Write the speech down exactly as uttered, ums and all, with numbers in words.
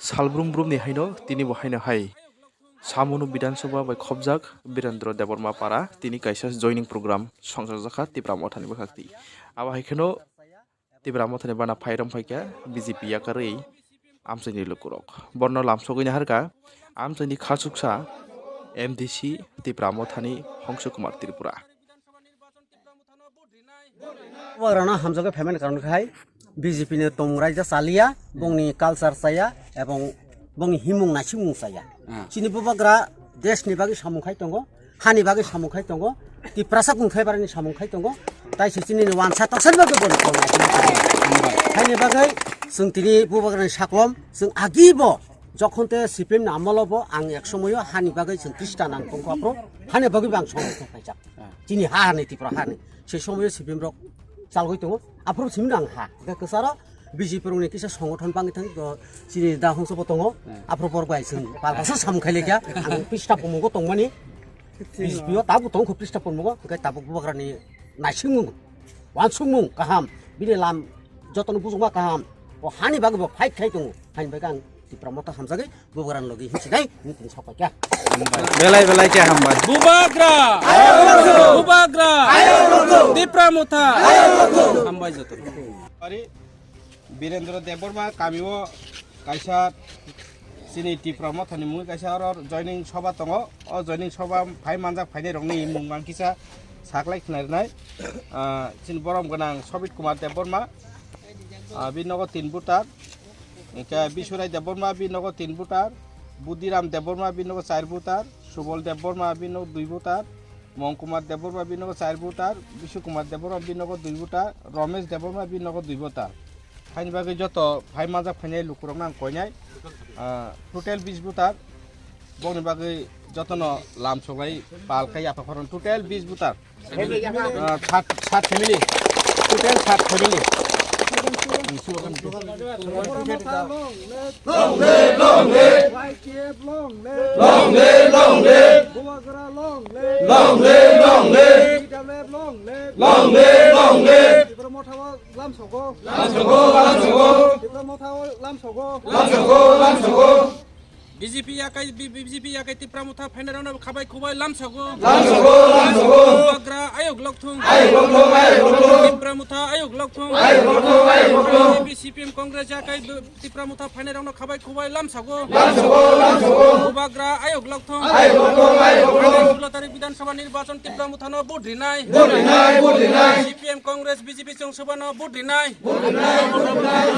Salbrum brumni haino tini bo haino hai Samunu Bidhan Sabha bai khobjak Birendra Debbarma para tini kaisa joining program songchakjakha Tipra Mothani bwkhakti. Abo hai kheno Tipra Mothani bana phairom phaikha B J P yakarwi amchaini lukurok. Borno lamsogwi naharkha amchaini khachuksa M D C Tipra Mothani Hongsu Kumar Tripura. Bubagrano hamjagwi phaimani karon khai B J P ni tongmung raida chaliya, bongni culture chaya ebong bongni himung naisingmung chaya. Ah. Chini bubagra desh ni bagwi samung khai tongo, hani bagwi samung khai tongo, Tiprasa kung khai barani samung khai tongo, tai se chini wansa toksa bagwi boni tong naisingmung chaya. Haini bagwi chwng tini bubagrani saklom, chwng agibo jokhon te C P M ni amolo bo ang ek somoyo hani bagwi chwng Kristan ang tongkha pro, hani bagwi bo ang samung khai kaijak. Chini ha hani Tripura hani. Se somoyo C P M rok chalgwi tongo. Aphuru simi nang ha. Hwnkhe kwcharo B J P rokni kisa songothon bangwi thang to chini da hongso bo tongo. Aphuru borok bai chwng pal bwswk samung khai lekha. Ang pista pungmungo tongmani. B J P o tabuk tong kho pista pungmungo. Hwnkhe tabuk bubagrani naisingmung, wansukmung kaham. Bini lam jotono bujukma kaham. O hani bagwi bo fight khai tongo. Hani bagwi ang Tipra Motha hamjagwi Bubagrani logi hinsi dai, hinsi sokpai kha. Belai belai khe hambai. Bubagra! Bubagra! Tipra Motha! Hambai joto. Ari Birendra Debbarma kamio kaisa chini Tipra Mothani mungwi kaisa oro joining soba tongo. O joining soba phai manjak phainai rokni mung mang kisa saklai khna rwnai. Ah, chini borom gwnang Sobit Kumar Debbarma. Ah, bini nogo tin butar. Hingke Bisurai Debbarma bini nogo tin butar, Budiram Debbarma bini nogo char butar, Subol Debbarma bini nogo dui butar, Mongkumar Debbarma bini nogo char butar, Bisu Kumar Debbarma bini nogo dui butar, Romesh Debbarma bini nogo dui butar. Haini bagwi joto phai manjak phainai lukurokno ang koinai, ah, total bis butar. Bongni bagwi jotono lam soklai pal khai yapha khorang total bis butar. Ah, sat, sat family. Total sat family. Long live, long live. Y T F long live. Long live, long live. Bubagra long live. Long live, long live. T W F long live. Long live, long live. Tipra Motha lam sogo. Lam sogo, lam sogo. Tipra Motha lam sogo. Lam sogo, lam sogo. B J P yakai, B-, B J P yakai Tipra Motha phainai rokno khabai khubai lamsogo. Lamsogo, lamsogo. Bubagra ayok lokthung. Ayok lokthung, ayok lokthung. Tipra Motha ayok lokthung. Ayok lokthung, ayok lokthung. B J P C P M Congress yakai b-, Tipra Motha phainai rokno khabai khubai lamsogo. Lamsogo, lamsogo. Bubagra ayok lokthung. Ayok lokthung, ayok lokthung. Phainai Sullo tarikh Bidhan Sabha nirbachon Tipra Mothano vote rinai. Vote rinai, vote rinai. C P M Congress B J P chwng soba no vote rinai. Vote rinai, vote rinai.